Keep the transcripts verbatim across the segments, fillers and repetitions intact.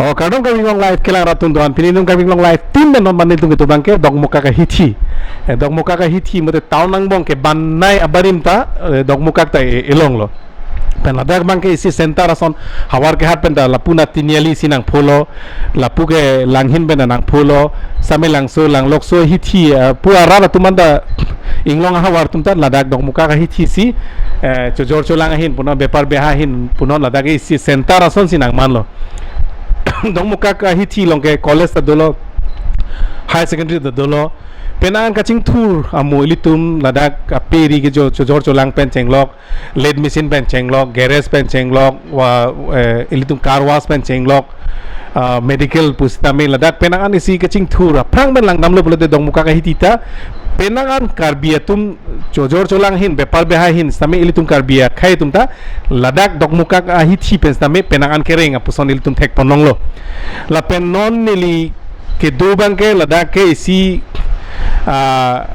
Oh, kardom Karbi Anglong Live kelang rat atum doan, pini nung Karbi Anglong Live team pen non manil tung itu bangke Dokmoka ahithi. Eh, Dokmoka ahithi mate town angbong kebanai abarim ta, eh, Dokmoka ta e-, elong lo. Pen ladak bangke isi center ason havar kehat pen ta lapu na Tiniali si nangpholo, lapu ke Langhin pen ta nangpholo, same Langso, Langlokso ahithi, eh, pu arat atum anta inglong ahavar atum ta ladak Dokmoka ahithi si, eh, chojor cholang ahin punon, bepar beha ahin punon ladak isi center ason si nangmanlo. Dokmoka ahithi along ke college ta dolo, higher secondary ta dolo. Penang an kachingthur amo ilitum ladak ape ri ke jo chojor cholang pen chenglok, lathe machine pen chenglok, garage pen chenglok, wa, eh, ilitum car wash pen chenglok, ah, medical pusitame ladak penang an isi kachingthur aphrang pen langdamlo pulote Dokmoka ahithi ta penang an Karbi atum chojor cholang ahin, bepar beha ahin sitame ilitum Karbi akhei atum ta ladak Dokmoka ahithi pen sitame penang an kereng apuson ilitum thekpon longlo. Lapen non neli kedo bangke ladak ke isi, ah,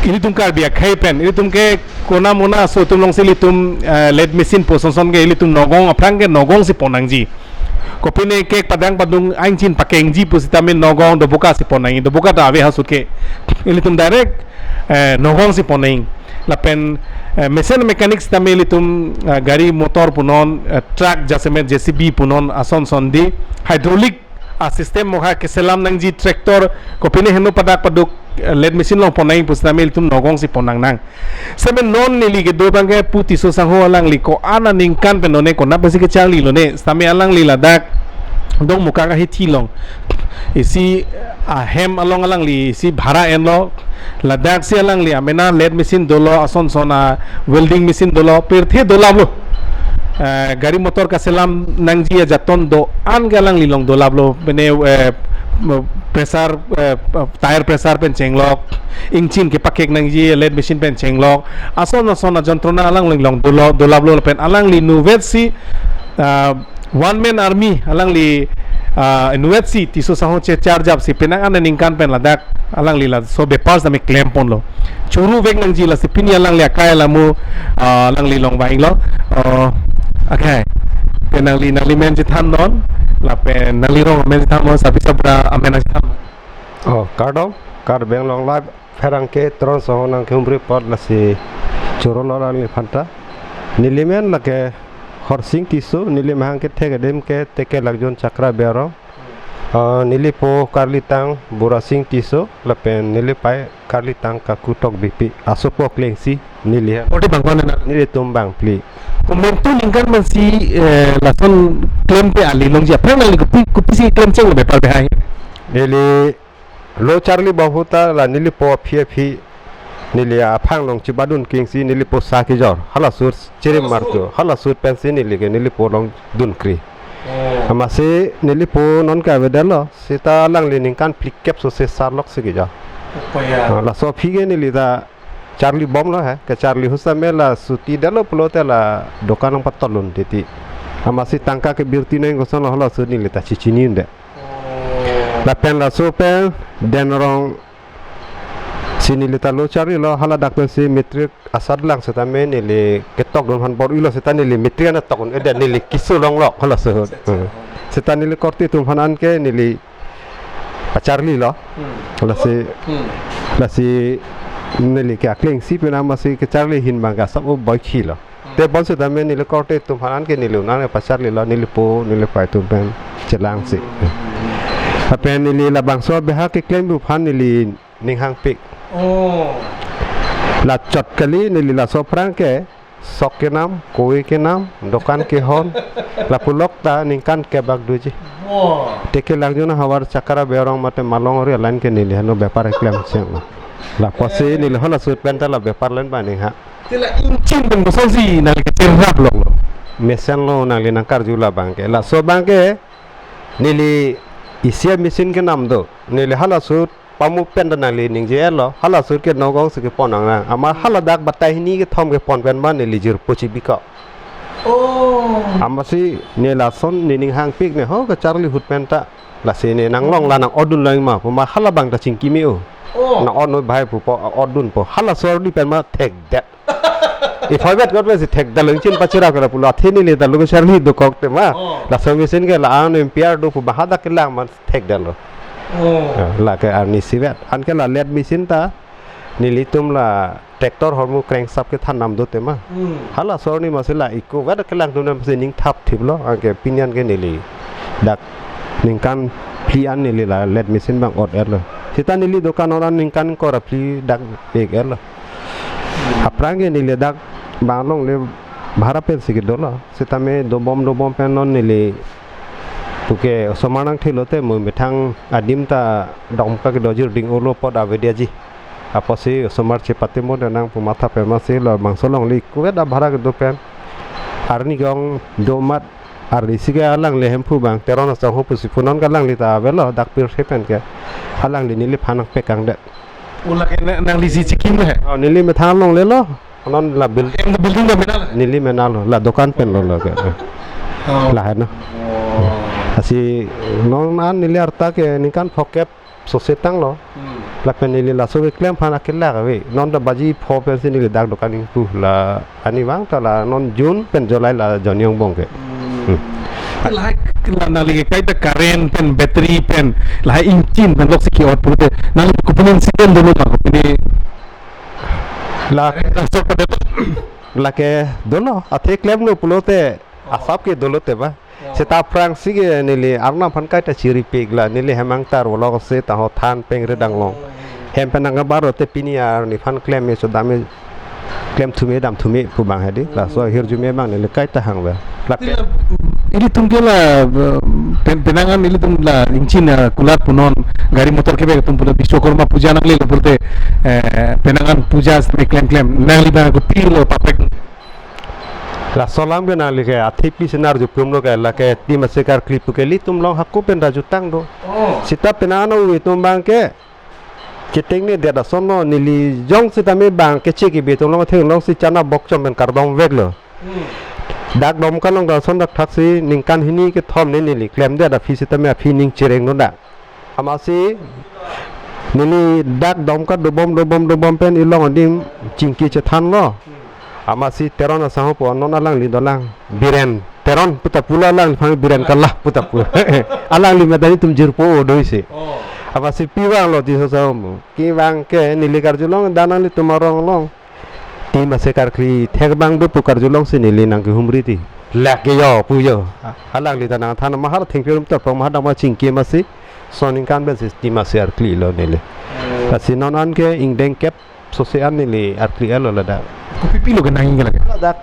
ilitum Karbi akhei pen, ilitum ke kona mona aso atum along si ilitum, eh, lathe machine pu ason ason ke ilitum Nagaon aphrang ke Nagaon si pon nangji. Kopine kek padang padung ingchin pakengji pusitame Nagaon Dokmoka si pon nangji, Dokmoka ta ave ahut ke ilitum direct, eh, Nagaon si pon nangji. Lapen, eh, machine mechanic sitame ilitum, eh, gari motor punon, eh, truck jasemet J C B punon ason ason di, hydraulic a-system mokha keselam nangji, tractor, kopine heno padak paduk, eh, lathe machine along pon nangji pusitame ilitum Nagaon si pon nangnang. Sitame non neli kedo bangke pu Tisso sangho alangli ko-an aningkan pen lone, konat pensi kecharli lone, sitame alangli ladak Dokmoka ahithi along isi ahem along alangli isi bhara enlo, ladak si alangli amena lathe machine dolo, ason ason a-welding machine dolo, pirthe dolaplo. Eh, gari motor kaselam nangji ajaton do-an ke alangli along dolaplo. Mane, eh, pressure, eh, tire pressure pen chenglok, ingchin kepakek nangji lathe machine pen chenglok, ason ason ajontrona alangli along dolo, dolaplo lapen alangli inutvet si, ah, one man army alangli, ah, inutvet si Tisso sangho checharjap si penang an aningkan pen ladak alangli laso bepar sitame klemponlo. Churu vek nangji lasi pini alangli akai alamo, ah, alangli along vanglo. Oh, okay. Pen nangli, nangli men chethan non, lapen nangli rong men chethan non, sabi sabra amen chethan non. Oh, kardom, Karbi Anglong Live pherangke tron song nangkehumri apot lasi choro lo nangli aphanta. Neli men lake Horsing Tisso, neli mahang kethek adim ke Teke Langjon Chakra Berong. Ah, neli po karlitang Burasing Tisso, lapen neli pei karlitang Kaku Tokbipi. Asopo akleng si neli ha. Odi bangkon na? Nelitum bangphli. Komantu ningkan pensi, eh, lason klemte, ali longji aphrang nangli kopi, kopisi klemchenglo bepar beha ahin? Neli lo charlibom ahut ta la neli po aphi aphi neli aphang along chibadun kengsi neli po sa kejor. Hala ahut chirim martu. Hala ahut pensi neli ke neli po along dunkri. Oh. Amatsi neli po non ke avedetlo. Seta alangli ningkan phlikep so se sarlok si kejor. Apa ya? Ah, laso aphi ke neli ta charlibomlo he. Kecharli ahut sitame la suti detlo pulote la dokan nangpatolun titi. Amatsi tangka kebirti nang kosonlo, hala ahut neli ta chechini unde. Oh. Lapen laso pen den rong si neli ta lo charlilo, hala dak pensi matric asatlang setame neli ketokdun aphan bor-ilo seta neli matric an tok un-edet, neli keso longlok hala ahut. Acha, acha. Hmm. Seta neli korte atum aphan anke neli pacharlilo. Hmm. Lasi, hmm, lasi neli ke akleng si penang amatsi kecharli ahin bang ke asap o boikhilo. Te bonseta me neli korte atum aphan anke neli un-an pacharlilo, neli po, neli pei atum pen chelangsi. Lapen neli labangso beha keklem aphan neli ning hangpik. Oh. La chot kali neli laso aphrang ke sok kenam, koi kenam, dokan kehon, lapu lok ta ningkan kebak doji. Wow. Teke Langjon ahavar Chakra Berong mate Malong ori aline ke neli hano bepar keklem cheng. Lapusi neli hala ahut pen ta la bepar line ba ning ha. Te la ingchin pen kosonsi nangli kecherap longlo? Mesenlo nangli nangkarju labang ke. Laso abang ke neli isi a-machine kenam do. Neli hala ahut pamu pen ta nangli ningje-etlo. Hala ahut ke Nagaon si kepon nangnang. Amat hala dak batai hini kethom kepon pen ma neli jirpo chibikok. Oh. Amatsi ne lason ne ning hangpik ne ho kecharli ahut pen ta. Lasi ne nanglong la nang-otdun lang ma pu ma hala abang ta chingki me-o. Oh. Nang-otnoi bahai pupo, otdunpo. Hala ahut di pen ma thekdet. Iphoi bet kot pensi thekdetlo, ingchin pachirap ke lapulo, athe neli ta lo ke charli dokok tema. Oh. Laso machine ke la an M P R do pu bahadak kelang man thekdetlo. Oh. Ya, lake arnisi vet. Anke la lathe machine ta nelitum la tractor hormu crankshaft kethan nam do tema. Hmm. Halaso arni masi la ikko vet kelang atum nang masi ning thap thiplo, anke pini anke neli dak ningkan phli an neli la lathe machine abang ot-etlo. Seta neli dokan oran ningkan ingkoi ra phli dak ik-etlo. Aphrang ke neli dak bang along le bhara pensi kedolo. Sitame dobom dobom pen non neli puke osomar nangthelo te mo methang adim ta Dongka kedo Jirding olo apot avedetji. Apotsi osomar chepatemo de nang pu matha pen masi labangso along le ikko vet abhara kedo pen. Arni kong domat arnisi ke alangli Hemphu abang Teron asangho pusi pu non ke alangli ta avelo dak pirthe pen ke. Alangli neliphan nangpekangdet. Ula ke na-, nanglisi chikim le? Oh, neli methang along lelo. Non la build-, Em, building ta mena le? Neli mena lo, la dokan pen lo lo ke. Oh. Lahenlo. Oh. Lasi non an neli arta ke ningkan phokep sose tanglo. Hmm. Lapen neli laso keklem aphan akela kave. Non ta baji pho pensi neli dak dokan ingpu la ani abang ta la non June pen July la joining angbong ke. Hmm. Hmm. Lahai la nangli ke kaita current pen battery pen lahai ingchin pen loksi ke-ot pulote nangli kopine incident dolo ma kopine? La current ta sot pada. Lake dolo, athe klemlo pulote asap ke dolo te ba. Oh. Seta aphrangsi ke neli arnam aphan kaita chiripik la neli hem angtar volok se ta ho than pengre danglo. Oh. Hem pen nangkabaro te pini arniphan klem me so dam me klem thume dam thume pu abang hedi. Laso hirjume abang neli kaita hang ba. Lake. Tila, ilitum ke la, eh, pen-, penang an ilitum la ingchin, eh, kulat punon gari motor kebek atum pulo Biswakarma puja nanglelo pulote, eh, penang an puja seme klem klem nangli abang kopilo paprek. Laso alam ke nangli ke athe pi senar jupum lo ke lake Timase karkli pu ke ilitum along hako pen ta jutang do. Oh. Seta penang an awi atum abang ke chetengnedet asonlo neli jongsi tame abang keche kebi atum along theklongsi chana bokchom pen kardom veklo. Hmm. Dak Dongka along ta ason dak thaksi ningkan hini kethom ne neli klemdet aphi sitame aphi ning chereng no dak. Amatsi neli dak Dongka dobom dobom dobom pen ilong adim chingki chethanlo. Amatsi Teron asangho pu non alangli dolang Biren Teron puta pulo alangliphan Biren Kala puta pu. Alangli medani tum jirpo o doisi. Oh. Amatsi pi vanglo ti so sa mo. Kevang ke neli karjulong da nanglitum arong along. Timase karkli thek abang do pu karjulongsi neli nangkehumri ti. Lake yo pu yo. Alangli ta nangthan mahar thengpi arum torpong mahar dama chingki amatsi. Soningkan pensi Timase arklilo neli. Oh. Lasi non an ke ingdeng kep sose an neli arkli-etlo ladak. Kopipilo kenangji ke lake? Ladak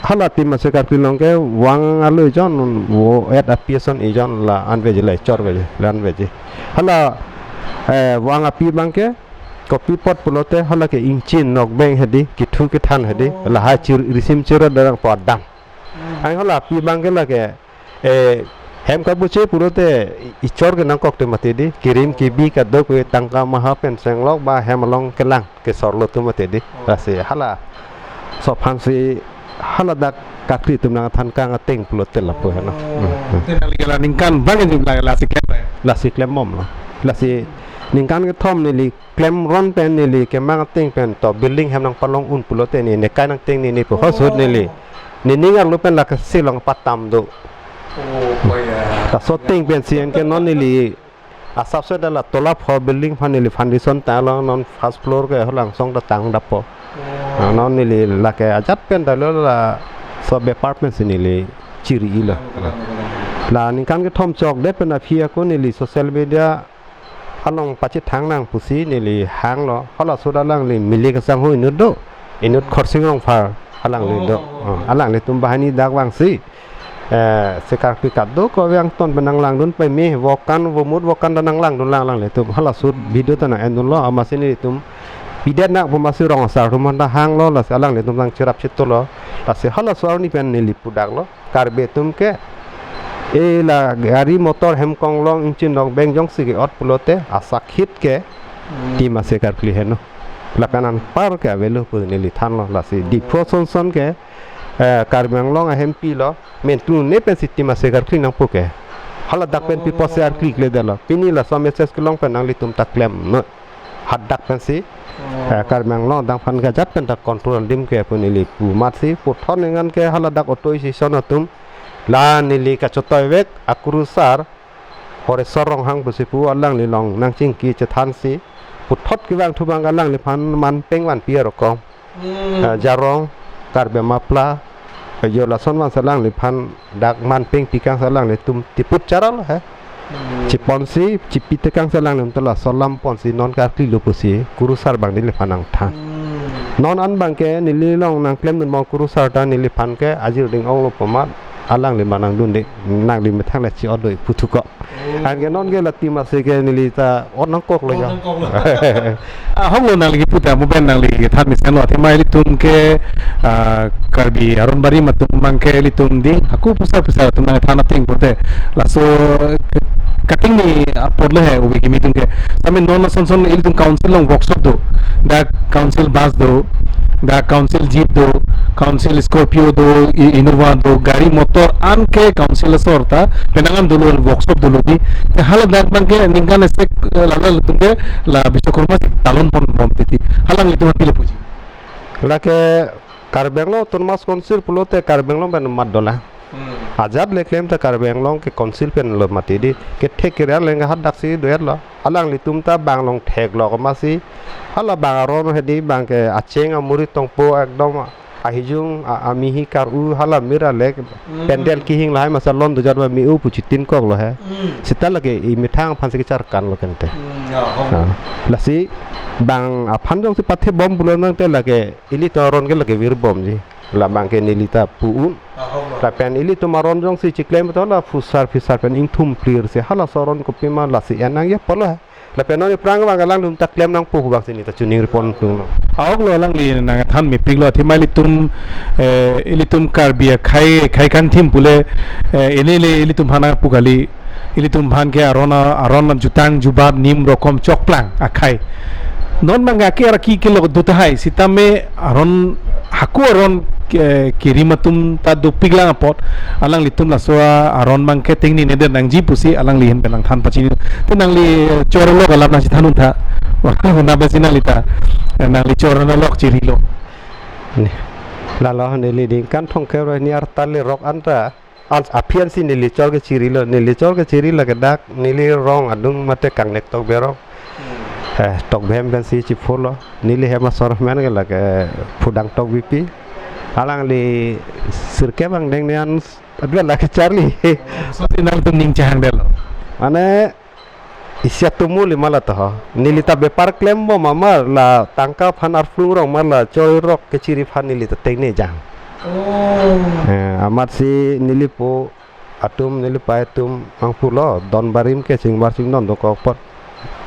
hala Timase karkli along ke vang arlo ejon vo-et api ason ejon la an veji la echor veji la an veji. Hala, eh, vang api abang ke kopi apot pulote hala ke ingchin nokbeng hedi kethu kethan hedi. Oh. Lahai chir risim chiro darang po adam. Hmm. Ang hala api abang ke lake, eh, hem kabuche pulote ichor ke nangkok te mati di, kirim kibi kadokave tangka maha pen senglok ba hem along kelang kesorlo tu mati di. Oh. Lasi halaso aphansi haladak karkli atum nangthan kang ateng pulote lapu heno. Oh. Hmm, hmm. Te nangli ke la ningkan abang ke la, lasi klem. Lasi klembomlo. Lasi ningkan kethom neli klemron pen neli kemang ateng pen to building hem nangpalong un pulote ne nekai nangteng ne ne pu hos hut neli. Oh. Nening arlo pen lake silong patam do. Oh, koya. Laso ateng pensi anke non neli asapso da la tola pho building aphan neli foundation ta long non first floor ke halangsong ta tangdappo. Oh. Ah, non neli lake ajat pen ta lo laso bepar pensi neli chiri-ilo. Kalang, kalang, kalang. La ningkan kethom chokdet pen aphi ako neli social media along pachethang nang pusi neli hanglo, halaso alangli Milik asangho inut do, inut Khorsing Rongphar alangli do. Oh, oh, oh. Oh, alanglitum banghini dak vangsi, eh, se karkli kadokave angton pen nanglangdun pame, vokan vomut vokan ta nanglangdun lang alanglitum. Halaso video ta nang-endunlo, amatsi nelitum pidet nang pu amatsi rong asar atum aphan ta hanglo, lasi alanglitum nangcherap chitolo, lasi halaso arni pen neli pudaklo. Karbi atum ke, e la gari motor hem konglong ingchin nokbeng jongsi ke-ot pulote asakhit ke, hmm, Timase karkli heno. Lapen anpar ke avelo pu neli thanlo, lasi Diphu asonson ke, eh, Karbi Anglong ahempilo, mentu ne pensi Timase karkli nangpu ke. Haladak pen pi apotsi arkli kledetlo. Pini laso message kelong pen nanglitum ta klemnon. hadak pensi, oh, eh, Karbi Anglong adang aphan ke ajat pen ta control adim ke pu neli pu amatsi puthot ningkan ke haladak auto association atum la neli kachotoi vek akurusar Horesor Ronghang pusi pu alangli along nangchingki chethansi puthot kevang thu abang alangliphan manpeng vanpi arokom. Hmm. Ah, Jarong, Karbi Amapla, eh, yo lason vangsi alangliphan dak manpeng pikang si alanglitum tiput charalo he. Hmm. Chiponsi, chipi tekang si alanglitum ta laso alam ponsi non karkli lo pusi kurusar abang neliphan nangthan. Hmm. Non an abang ke neli along nangklemdun abang kurusar ta neliphan ke ajir ding-onglo pu amat alangli abang nangdunde, nangli methang le chi-otdoi pu thuko. Oh. Anke non ke la tim ase ke neli ta ot nangkoklo. Ot ya. Nangkoklo. Ahoklo nangli kepu ta, mo pen nangli kethan mesenlo. Athema ilitum ke, ah, Karbi aron barim atum abang ke ilitum ding, hako pusar pusar atum nangthan ateng pulote. Laso ke-, kating ni apor le he ove kimi atum ke. Tame non ason son ilitum council along workshop do. Dak council bus do, dak council jeep do, council Scorpio do, I-, Innova do, gari motor an ke council asor ta penang an dolo, workshop dolo di. Te haladak abang ke ningkan esek, eh, lala ilitum ke la Biswakarma si talon ponbom titi. Hala nanglitum aphan pilo puji? Lake Karbi Anglong Autonomous Council pulote Karbi Anglong pen mat dolang. Hmm. Ajat le klem ta Karbi Anglong ke council pen lo mati di. Kethek kere aleng hadak si doyat lo. Alanglitum ta bang along theklok amatsi hala bang aron hedi abang ke acheng amuri tongpo ekdom ahijung a-, amihi kar-u hala mir alek. Hmm. Pandal kehing lahai masa lon dojat ba me-u pu chitinkoklo he. Hmm. Seta lake emethang aphansi kecharkanlo kente. Hmm, ya, oh. Ah. Lasi bang aphan jongsi pathebom pulo nangte lake ilitum aron ke lake virbomji. La abang ke neli ta pu un. Ahok lo. Lapen ilitum aron jongsi chiklem to la phusar phisar pen ingthum plir si halaso aron kopima lasi en nangji apotlo he. Lapen non aphrang abang alangtum ta klem nangpo pu abangsi neli ta choningri ponlonglo. Ahoklo, alangli nangthan mepiklo. Athema ilitum, eh, ilitum Karbi akhei, khei kangthim pule, eh, ini le ilitum aphan pu kali. Ilitum aphan ke aron a-, aron ajutang jubat nim rokom chokplang akhei. Non abang ke arki kelok do tahai, sitame aron hako aron ke, kerim atum ta dopiklang apot, alanglitum laso aron abang ke tengnine det nangji pusi alangli ahin pen nangthan pachini. Te nangli chor alok alam nangchethan untha. Wah, una besi nangli ta, eh, nangli chor alok chirilo. Ni, lalo neli ningkan thomkep ra hini arta lerok anta. An aphi ansi neli chor kechirilo, neli chor kechiri lake dak neli rong adung mate Kangnek Tokbi arong. Hmm. Eh, Tokbi hem pensi chipholo, neli hem asor men ke lake Phudang Tokbipi. Alangli sirkep angdeng ne an adwa lake charli. Sose nangtum ning chehangdetlo. Mane isi atum mo lima la toho. Neli ta bepar klembom amat la tangka aphan arphlung rong amat la chor rok kechiri aphan neli ta tengne jang. Oh. Eh, amatsi neli po atum, neli pei atum nangpulo, don barim ke chingbar chingdon dokok apot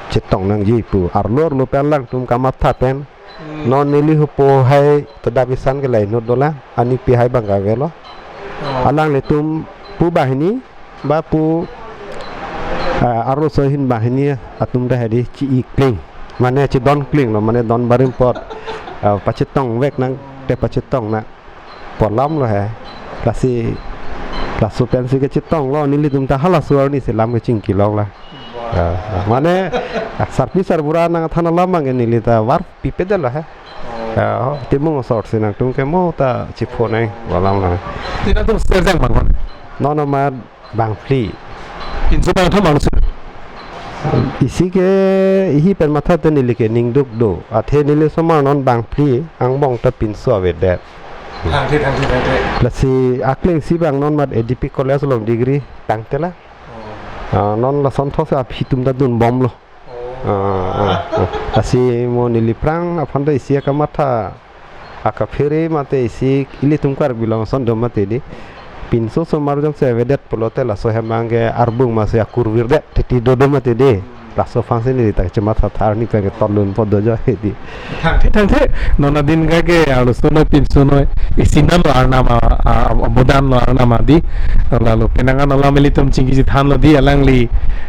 chetong nangji pu. Arlo arlo pen alangtum kamatha pen. Hmm. Non neli hupo hai todap isan ke la inut dolang, anipi hai abang ke avelo. Oh. Alanglitum pu banghini, ba pu, ah, arloso ahin banghini atum ta hedi chi-i kling. Mane chidon klinglo, mane don barim apot, ah, pachetong vek nangte pachetong nang pu alamlo he. Lasi, laso pensi kechetonglo, nelitum ta halaso arni si lam kechingkilong la. Wah. Ah, mane, ah, sarpi sarbura nangthan alam abang ke neli ta varpipedetlo he. Oh. Ah, ho, timung asor si nangtum ke mo ta chipho nang, pu alamlo. Te nangtum serjang bang kon? Non amat bangphli. Pinso bang thom bang sur? Isi ke ihi pen matha te neli ke ningduk do. Athe neli osomar non bangphli angbong ta pinso avedet. Thangthe, thangthe, thangthe. Lasi akleng si abang non amat A D P College along degree tangtela. Oh. Ah, non lason thotsi aphi atum ta dunbomlo. Oh. Ah, ah, ah. Lasi mo neli aphrang aphan ta isi akamatha akaphere mate isi ilitum Karbi Anglong ason do mati di. Pinso osomar jongsi avedet pulote laso hem abang ke arbung masi akur virdet titi dodo mati di. Laso aphansi neli ta chematha tha arni pen ke tolun po dojo he di. Thangthe, thangthe, non adin ke ke arloso noi pinso noi isi nanglo arnam a, a, abodan lo arnam a di. Lalo penang an alam ilitum chingki chethanlo di alangli,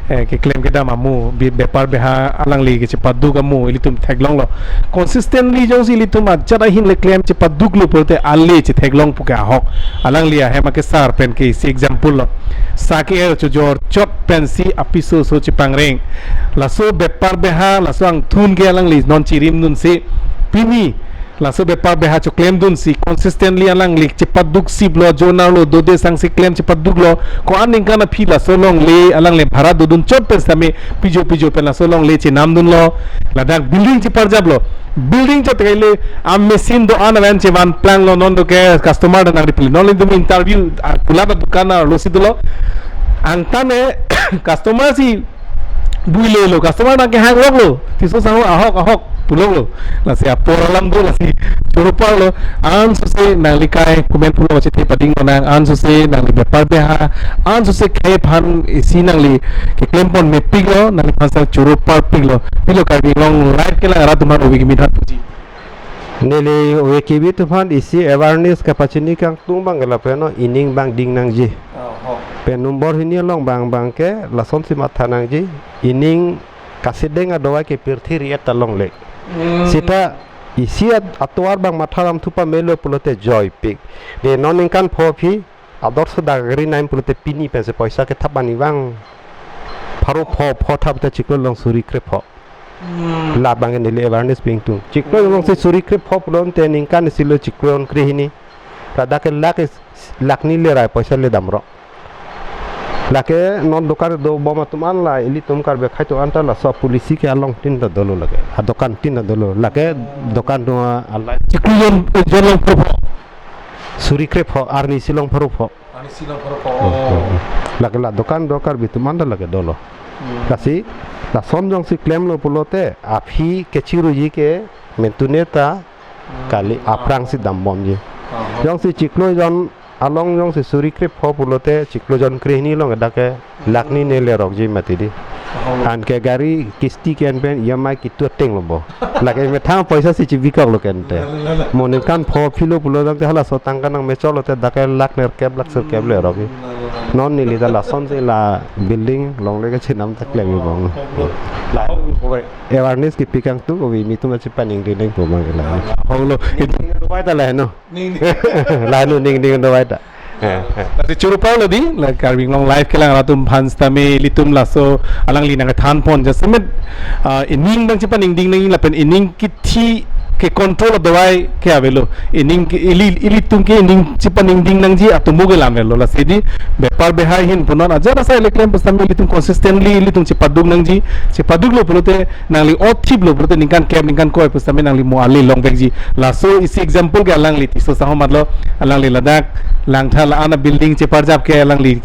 eh, keklem kedam amu, bi-, bepar beha alangli kechepaduk amu ilitum theklonglo. Consistently jongsi ilitum ajat ahin le klem chepaduklo pulote ale chetheklong pu ke ahok. Alangli ahem akesar pen ke isi example lo. Sa ke-er chojor chot pensi apiso oso chepangreng. Laso bepar beha, laso angthun ke alangli non chirimdunsi, pini laso bepar beha choklemdunsi, consistently alangli chepaduk siplo, jonar lo, dode sangsi klem chepaduklo, ko-an ningkan aphi laso longle alangli bhara dodun chot pen sitame pijo pijo pen laso longle chenamdunlo, ladak building cheparjaplo, building chot kaile a machine do-an aven chevan planglo, non do ke customer do nangri pili, non ilitum interview, ah, pula ba dukan arlo si dolo, angtan e customer si builelo, customer nangkehang loklo, Tisso Sangho ahok ahok puloklo. Lasi apor alam do, lasi choro parlo, ansose nangli kai comment pulo chethe pading nang, ansose nangli bepar beha, ansose khei aphan isi nangli keklempon mepiklo, nangliphan sar choro parpiklo, pilo Karbi Anglong Live kelang arat atum aphan obi kimi than puji. Neli obi kimi atum aphan isi awareness kapachini kangtung abang ke lapen non ining abang ding nangji. Oho. Pen nombor hini along abang abang ke lasonsi matha nangji. Ining kasedeng adovai ke pirthe ri-et ta longle. Hmm. Seta isi at-, atovar abang matha lam thu pamelo pulote joipik. De non ningkan pho aphi ador soda gari naim pulote pini pensi poisa kethap ani abang pharo pho, pho thap ta chiklo along suri krepho. Hmm. La abang neli awareness pi ingtung. Chiklo alongsi suri krepho pulote ningkan isi lo chiklo jon krehini. Ladak ke lakh is-, lakh hini le rai poisa le damro. Lake non dokan dobom atum an la ilitum Karbi akhei atum an ta laso policy ke along tin ta dolo lake. Adokan tin ta dolo. Lake dokan do alai. Chiklo jon, jon along pharo pho. Suri krepho, arni isi along pharo pho. Arni isi along pharo pho. Oh, oh, oh. Lake la dokan do Karbi atum an ta lake dolo. Hmm. Lasi, lason jongsi klemlo pulote, aphi kechiruji ke mentune ta, hmm, kali aphrangsi dambomji. Oh. Jongsi chiklo jon along jongsi suri krepho pulote, chiklo jon krehini along dak ke lakh hini ne lerokji mati di. Oh. Anke gari kisti ke-en pen E M I kitu ateng lo bo. Lake methang poisa si chibikoklo ke-en te. La, la, la, la. Mo ningkan pho philo pulo tangte halaso tangka nangmechoklo te dak ke lakh nerkep lakh sirkep lerokji. La, la, la. Non neli ta lasonsi la building longle kachenam ta klem bong. La, awareness kipi kangtung, obi kimi atum chepaningding dengpo abang ke la. Holo. Ningding dovai ta la heno. Ningding. La heno ningding dovai ta. Eh, eh. Lasi choro parlo di, la Karbi Anglong Live kelang arat atum aphan sitame ilitum laso alangli nangkethanpon jasemet, ah, ining abang chepaningding nangji lapen ining kithi ke control adovai ke avelo. Ining ke ili, ilitum ke ining chepaningding nangji atomo ke alam avelo. Lasi di bepar beha ahin punon ajar asai le klem pusitame ilitum consistently ilitum chepaduk nangji, chepaduklo pulote nangli othiplo pulote ningkan kep ningkan koi pusitame nangli mo ale longvekji. Laso isi example ke alangli Tisso Sangho matlo, alangli ladak Langtha la-an abuilding cheparjap ke alangli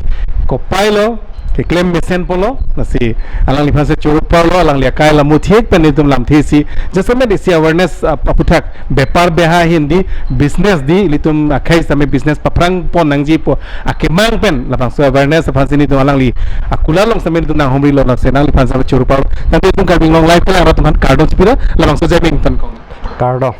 kopai lo, keklem mesenpo lo, lasi alangliphan si choro parlo, alangli akai la muthek pen itum lamthe si, jasemet isi awareness ap-, aputhak, bepar beha ahin di, business di, ilitum akhei sitame business paphrangpon nangji pu akemang pen, labangso awareness aphan si nelitum alangli akulat along sitame nelitum nanghumrilo, lasi alangliphan sitame choro parlo. Tangte itum Karbi Anglong Live kelang arat atum aphan kardom chipilo, labangso jamming pen kong. Kardom.